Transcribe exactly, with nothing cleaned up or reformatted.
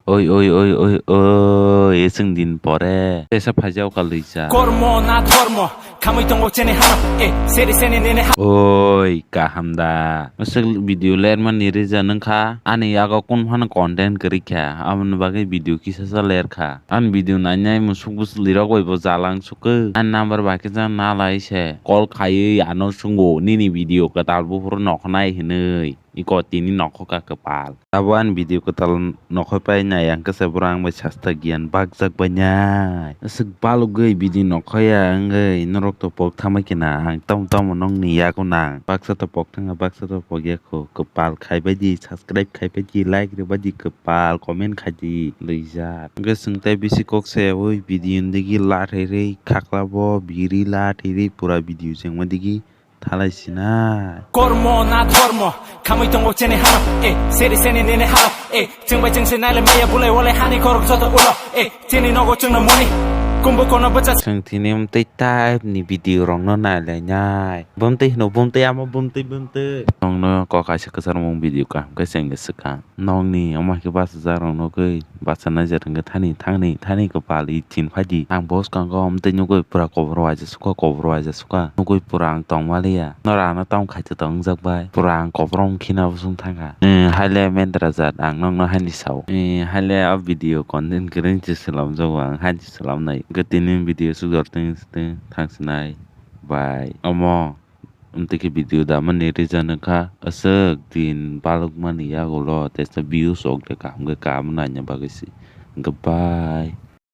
Oi, oi, oi, oi, oi, chwng din pore. Tesa phaijao ka lwija. Kormo na dhormo, khamwi tongo chini hano, eh, seri seni nini ha- Oi, kaham da. Aswk video lermani rija nungkha. Ani yago kun phano content kwrwi kha. Aboni bagwi video kisa sa lerkha. Ani video nainai musuk bwswlwi rok bai bo jalang sukwi. Ani number bai khe jang nalai se. Call khaiwi ano swngo, "Nini video kwtal buphuru nokho nai?" hinwi. Iko tini nokho ka kwpal. Abo ani video kwtal nokho pai nai ang khe se borok ang bai sasta giyan bakjak bai nai. Aswk balugwi video nokho ya wngwi norok to pok thamai khe na ang tamo tamo nokni yago nang. Baksa to pok thanga baksa to pok ya kho. Kwpal khai bai di, subscribe khai bai di, like rw bai di, kwpal comment khai di, lwijak. Hwnkhe chwng tei bisi kok se ui video ni digi la rwi rwi khakla bo biri la rwi rwi pura video chengma digi thalai sinai. Kormo na dhormo, khamwi tongo chini hano, eh, seri seni nini hano, eh, chwng bai chwng se naile maya bulai wale hani korok joto ulo, eh, chini nogo chwngno muni, kumbu kono bwcha. Chwng tini mtwi type ni video rokno nai lai nai. Bumtwi hino bumtwi amo bumtwi bumtwi. Nokno kok kaisa kwchar mung video kaham khe chengwi swkang. Nokni omo hai khe bachajak rok nugwi bachanaijak hwnkhe thani thangni thani kwpal i chin phaidi. Ang bo swkango omo tei nugwi pura kobor waisa sukha kobor waisa sukha nugwi pura ang tongmaliya. Nora ano tamo khaito tong wngjak bai pura ang kobor wng khina bosong thangkha. Eh, haile mendra jat ang nokno haini sao. Eh, haile o video content kwrwng se swlamjago ang haini swlamnai. Hwnkhe tini video sukjor tong tong thangsinai bai omo. Amtwi khe video damani rija nukha aswk din balukmani yagulo teisa views ok de kaham khe kaham naina bagwi se. Goodbye.